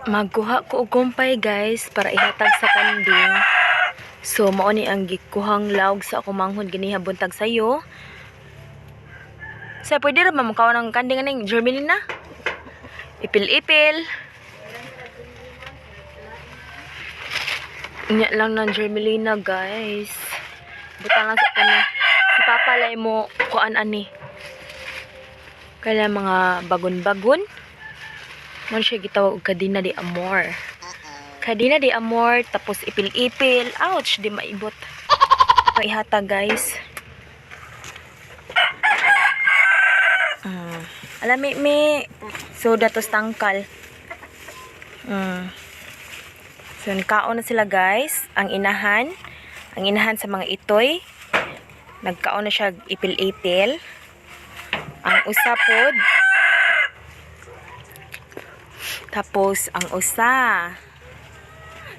Magkuha ko og kumpay, guys, para ihatag sa kanding. So mao ni ang gikuhang lawg sa ako manghod ganiha buntag sayo. Sa pwede ra ba mukaon ang kanding aning Germelina? Ipil-ipil. Inya lang ng Germelina, guys. Butang lang sa kani. Si Papa lay mo kuan ani. Kaya mga bagon-bagon. Man siya gitawag og Kadena de Amor. Kadena de Amor, tapos ipil-ipil. Ouch, di maibot. Paihatag, guys. Alam mi, so datos tangkal. So nagkaon na sila, guys, ang inahan. Ang inahan sa mga itoy. Nagkaon na siya ipil-ipil. Ang usa pod. Tapos ang usa.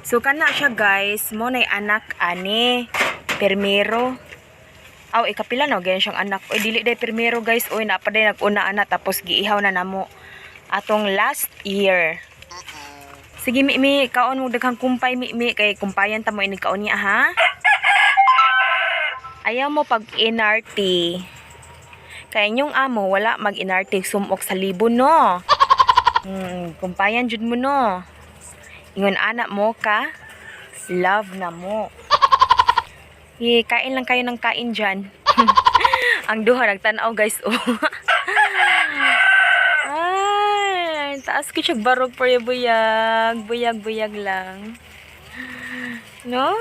So kana siya, guys, mo nay anak ani permero. Aw, ikapila na ganyan siyang anak. Oy, dili day permero, guys. Oy, naa pa day nag-una ana tapos giihaw na namo atong last year. Sige, mi mi, kaon mo daghang kumpay, mi mi, kay kumpayan ta mo inig kaon niya, ha. Ayaw mo pag NRT. Kay inyong amo wala mag NRT sumok sa libo, no. Kumpayan jud mo, no. Ingon anak mo ka, love na mo. Eh, kain lang kayo ng kain dyan. Ang duha nagtanaw, guys, oh. Ay, taas ko siya barog pero buyag. Buyag, buyag lang. No?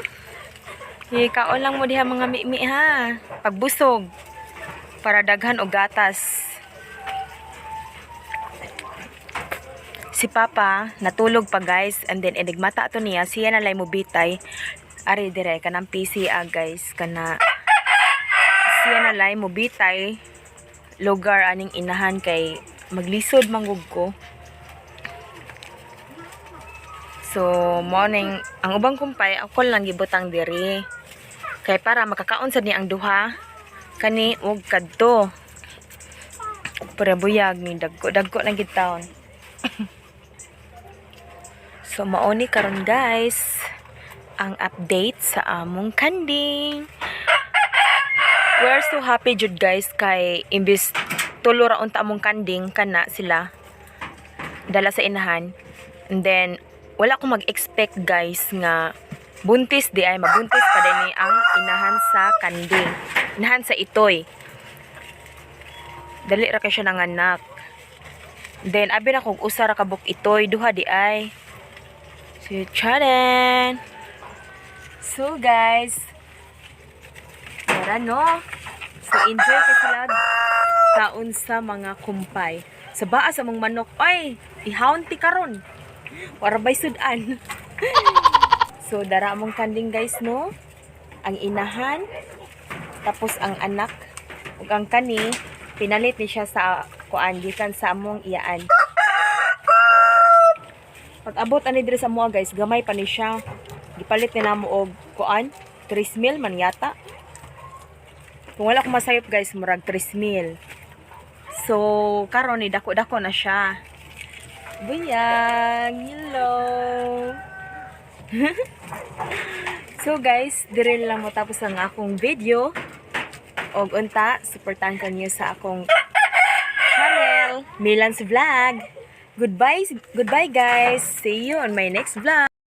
Eh, kaon lang mo diha, mga mi ha. Pagbusog. Para daghan og gatas. Si Papa natulog pa, guys, and then enigmata to niya, siya na lay mo bitay ari dire kanang PCA, guys, kana siya na lay mo bitay lugar aning inahan kay maglisod manggug ko. So morning ang ubang kumpay ako lang gibutang diri kay para makakaon sad ni ang duha kani og kadto para buyag ni dagko dagko na gid taon. So mauni karon, guys, ang update sa among kanding. We're so happy jud, guys, kay imbis tulo ra unta among kanding, kana sila dala sa inahan. And then wala ko mag-expect, guys, nga buntis di ay mabuntis pa din ni ang inahan sa kanding. Inahan sa itoy. Dali ra kay siya nanganak. Then abi na kog usa ra ka buok itoy, duha di ay. Si Charan. So guys, tara, no. So enjoy ka sila kaon sa mga kumpay. Sa baa sa mong manok, ay, ihawon ti karon. Wara bay sudan. So dara among kanding, guys, no. Ang inahan, tapos ang anak ug ang kani pinalit ni siya sa kuan gikan sa among iyaan. Pag abot ani diri sa amoa, guys, gamay pa ni siya. Gipalit ni namo og kuan, 3 mil man yata. Kung wala ko masayop, guys, murag 3 mil. So, karon ni dako-dako na siya. Buyag, hello. So guys, dire lang mo tapos ang akong video. Og unta, suportahan ko niyo sa akong channel, Milan's Vlog. Goodbye, goodbye, guys. See you on my next vlog.